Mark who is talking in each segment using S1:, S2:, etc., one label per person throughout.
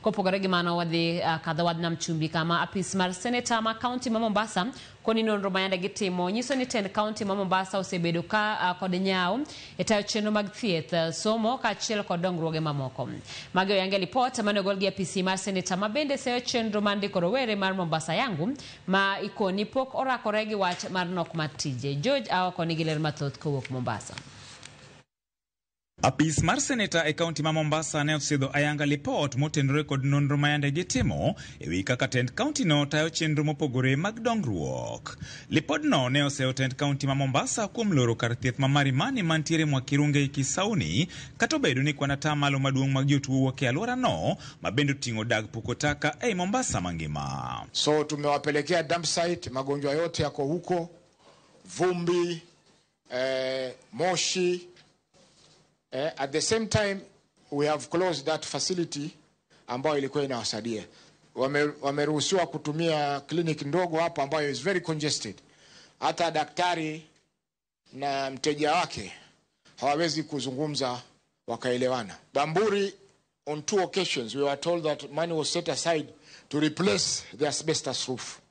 S1: Kopogore gi mano wadhi kadho wadh nam chumbi kama apis mar seneta ma kaunti ma Mombasa koni nonro ma yande gitimo nyiso ni tend kaunti ma Mombasa osebedo ka kod nyawo e tayo chenro mag thieth, somo kaachiel kod dongruoge mamoko. Magi oyangi e lipot mane ogol gi apisi mar seneta ma bende seyo chenro mar ndiko rowere mar Mombasa Yangu ma ikoni pok orakore gi wach mar nok mar tije. George Aoko nigi ler mathoth kowuok Mombasa.
S2: Apis mar seneta e kaunti ma Mombasa ne osidho ayanga lipot motenore kod nonro ma yande gitimo ewi kaka tend kaunti no tayo chenro mopogore mag dongruok. Lipodno ne oseyo tend kaunti ma Mombasa kuom loro kar thieth ma Marimani mantiere Mwakirunge Kisauni, kata obedo ni kwan atamalo maduong' mag jotuo wuok e alworano ma bende oting'o dag puko taka ei Mombasa mangima.
S3: So tumewapelekea dump site, magonjwa yote yako huko, vumbi, moshi. At the same time we have closed that facility ambayo ilikuwa inawasaidia. Wameruhusiwa kutumia clinic ndogo hapo ambayo is very congested. Hata daktari na mteja wake hawawezi kuzungumza wakaelewana. Bamburi, on 2 occasions we were told that money was set aside to replace the asbestos roof.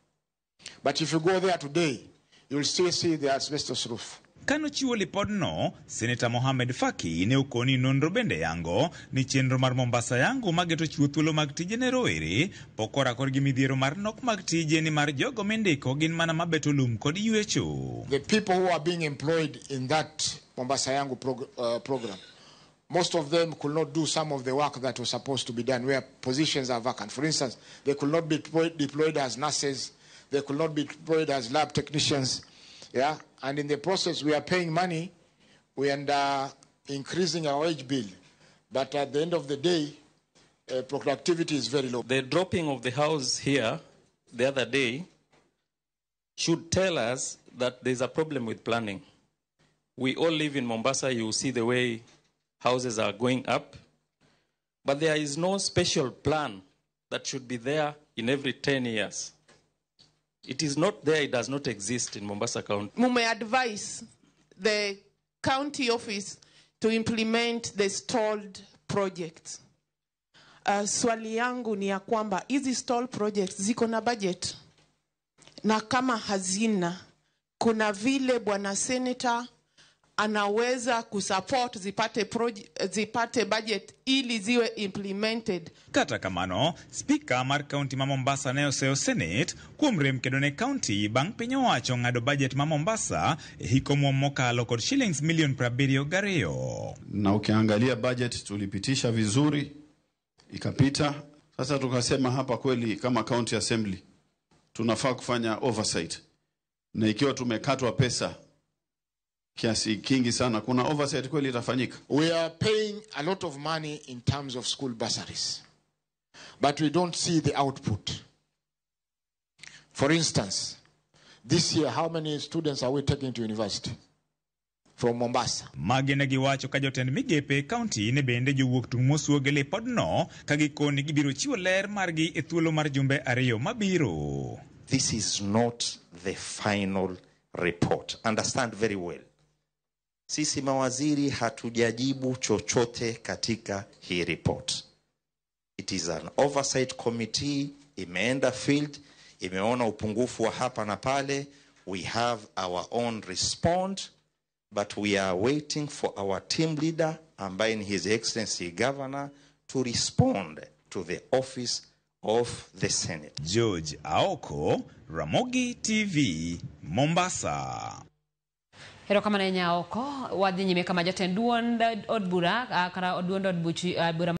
S3: But if you go there today, you will still see the asbestos roof.
S2: Kano chiwo lipodno, Seneta Mohamed Faki ne okoni nonro bende yango ni chenro mar Mombasa Yangu mageto chiwo thuolo mag tije ne rowere pok orakore gi midhiero mar nok mag tije ni mar jogo mindiko gin mana mabeto lum kod ywecho.
S3: The people who are being employed in that Mombasa Yangu program, most of them could not do some of the work that was supposed to be done where positions are vacant. For instance, they could not be deployed as nurses, they could not be deployed as lab technicians. Yeah, and in the process we are paying money, we are increasing our wage bill, but at the end of the day, productivity is very low.
S4: The dropping of the house here the other day should tell us that there's a problem with planning. We all live in Mombasa, you see the way houses are going up, but there is no special plan that should be there in every 10 years. It is not there, it does not exist in Mombasa County.
S5: Mume advise the county office to implement the stalled projects. Swali yangu ni ya kwamba hizi stalled projects ziko na budget, na kama hazina, kuna vile bwana senator anaweza kusupport zipate budget ili ziwe implemented.
S2: Kata kamano, Speaker mar kaunti ma Mombasa ne oseyo Senate kuom rem kedo ne kaunti bang' piny owacho ng'ado budget ma Mombasa e hik omuom mokalo kod shillings milion 72.
S6: Na ukiangalia budget tulipitisha vizuri ikapita. Sasa tukasema hapa kweli kama county assembly tunafaa kufanya oversight, na ikiwa tumekatwa pesa kiasi kingi sana, kuna oversight kweli itafanyika?
S3: We are paying a lot of money in terms of school bursaries, but we don't see the output. For instance, this year, how many students are we taking to university from Mombasa?
S2: Magi ne giwacho ka jotend migepe e kaunti ne bende jowuok tung' mosuoge lipodno ka gikoni gibiro chiwo ler margi e thuolo mar jumbe 2 mabiro.
S7: This is not the final report. Understand very well. Sisi mawaziri hatujajibu chochote katika hii report. It is an oversight committee, imeenda field, imeona upungufu wa hapa na pale. We have our own respond, but we are waiting for our team leader, ambaye ni His Excellency Governor, to respond to the office of the Senate.
S2: George Aoko, Ramogi TV, Mombasa.
S1: Erokamano ahinya Aoko. Wadhi nyime kama jatend duond od bura, kata duond od bura.